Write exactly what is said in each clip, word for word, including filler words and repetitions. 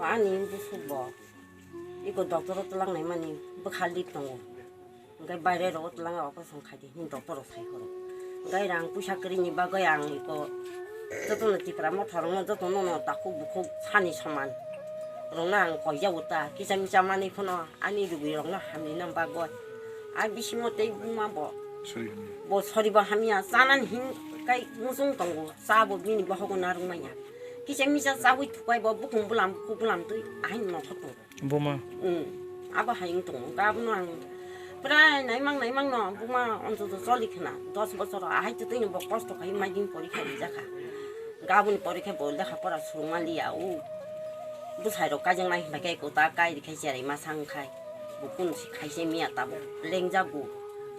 Ani bwswk bo iko doctor o twlangnai mani bwkha lik tongo. Hwnkhe baire rogo twlangya operation khaidi hwnwi doctor rok sai horo. Hwnkhe rang puisa kwrwini bagwi ang iko jotono Tipra motha rokno jotono no takhuk bukhuk sani soman rokno ang koijago ta kisa misa manwi phano ani rugwi rokno hamrina bagwi. A bisingo tei buma bo Sorry, hamya. Bo soribo hamya chanani hin kai muchung tongo cha bo bini bohogo narwk manya. Kisa misa chawi thupai bo bukhung bulam bukhuk bulam twi ahaini nokhor tongo. Buma. Hmm. Abo hai wng tongo. Hwnkhe abono ang prai naimang naimang no buma ontoto choli khna dos bochor ahai twtwi no bo kosto khai maidin porikha rijak kha. Hwnkhe aboni porikha bo lekha pora surungma liya o bwsai rok kaijaknai hinbai khe kota kai rikha cherai masa wngkhai bo kunu se khaise miya tabuk lengjak bo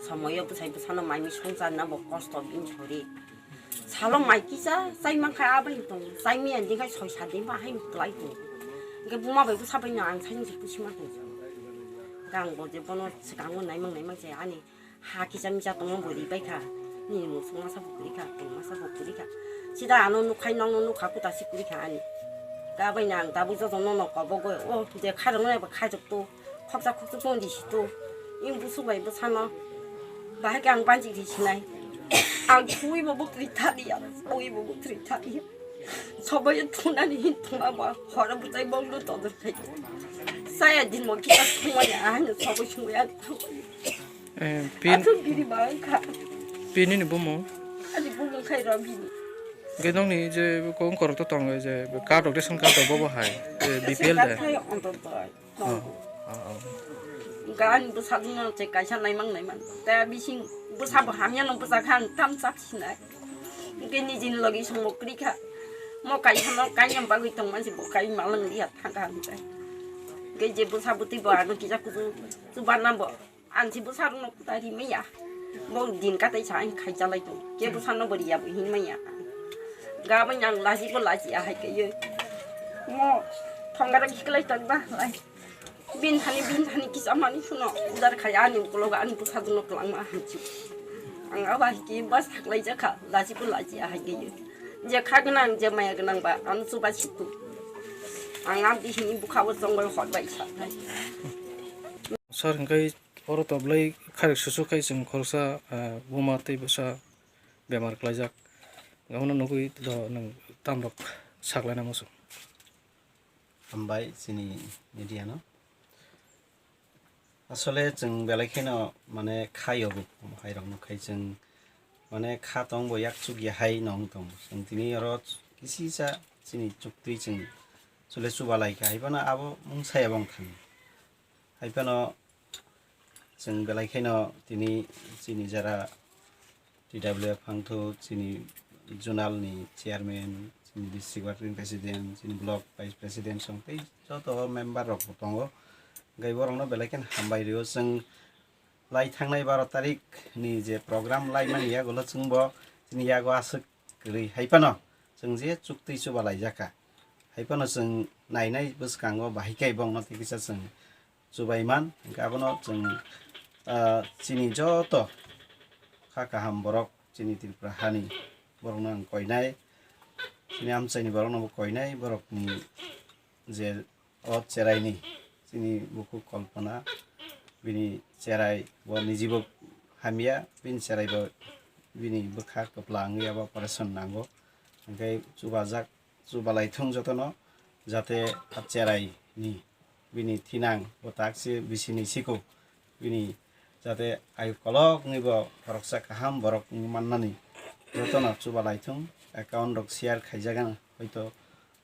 somoyo bwsai bwsano maimi songchar na bo kosto bini sori. Salo mai kisa chai mankha abai tong chai miya dikhai soi sat din ba hai klai tong. Hwnkhe buma bai bwsa bai no ang saimung se pusi ma tong. Gang bo je bono swkango naimang naimang se ani ha kisa misa tongma bo ri bai kha. Nini musuk masa bo kwrwi kha, tong masa bo kwrwi kha. Sida ano nukhai nokno nukha kuta si kwrwi kha ani. Hwnkhe abai no ang tabuk joto nono kobo goi o je kha rwngno eba kha jok to. Khoksa khoksa tong di si to. Ing busuk bai bwsano. Bahai khe ang banchi di sinai. Ang thui bo bukri thali ya. Thui bo bukri thali ya. Sobai thunani hin thuma ba. Hora butai bong do todor khai. Saya din mo kita thuma ya. Ang sobai sungya. Eh, pin, Athun biri ba ang kha. Pin ni bumo. Ani bumo khai ro bini. Gedong ni je kong korok to tong je card rok ration card rok bo bo hai. Eh, B P L da. Khai on to bai. Oh, oh, oh. Gan bwsakno che kaisa naimang naimang. Ta bising bwsa bo hamya no bwsa kha ang tam chak sinai. Hwnkhe nijini logi songmo kwrwi kha. Mo kaisa no kainam bagwi tong mansi bo kai malang liya thang kha hwnkhe. Hwnkhe je bwsa bwtwi bo ano kisa kuchu chubanna bo. Ang si bwsa rokno kutai ri manya. Bo din katai sa ang khai chalai tong. Ke bwsa no bo riya bo hin manya. Gabang yang laji bo laji ahai kaiyo. Mo thongara khiklai tong ba lai. Bin thani, bin thani kisa mani suno udar khai ani ukolog ani bwsa duno kwlangma hamchi. Ang abo hai khe bas haklai jakha, laji bo laji ahai khe. Je kha gwnang, je maya gwnang ba, ang chuba situ. Ang a bihini bwkha o chongbai hot bai sa. Sir, hwnkhe oro to belai kharek susu khai chwng khoroksa, ah, buma tei bwsa bemar kwlaijak. Abono nugwi do nwng tamrok saklaina muchung. Hambai chini media no. Asole chwng belai kheno mane kha yogo, hairokno khai chwng mane kha tong bo yak chuk ya hai nong tong. Chwng tini oro kisisa chini chuktwi chwng chule chuba lai kha, hai phano abo mungsa ya bong thani. Hai phano chwng belai kheno tini chini jara T W F phangthu chini zonal ni chairman, chini district working president, chini block vice president song tei joto member rok bo tongo. Hwnkhe borokno belai kheno hambai rio. Chwng lai thangnai baro tarik ni je program lai mani yagulo chwngbo chini yago aswk kwrwi hai phano chwng je chuktwi chuba laijak kha. Hai phano chwng nainai bwskango bahai khe bongno tei kisa chwng chubai man. Hwnkhe abono chwng, ah, chini joto kha kaham borok chini Tripura hani borokno ang koinai, chini amchaini borokno bo koinai, borokni je o cheraini chini bukhuk Kalpana, bini cherai bo nijibo hamya, bini cherai bo bini bwkha kwpla wngya bo operation nango, hwnkhe chubajak. Chubalai thung jotono, jate a cherai ni bini thinang bo tak se bisini siko bini jate ayu kolok wngwi bo khoroksa kaham borok wngwi mannani jotono chubalai thung. Account rok share khaijagano hoito,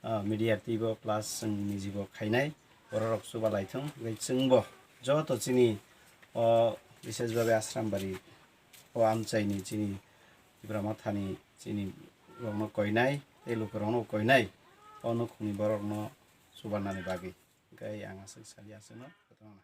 ah, media twibo plus chwng nijibo khainai borok rok chubalai thung. Hwnkhe chwngbo joto chini o bises babe Asrambari o amchaini chini Tipra Mothani chini rokno koinai tei lukurokno koinai o nukhungni borokno chubanani bagwi. Hwnkhe ang aswk sali aswkno jotono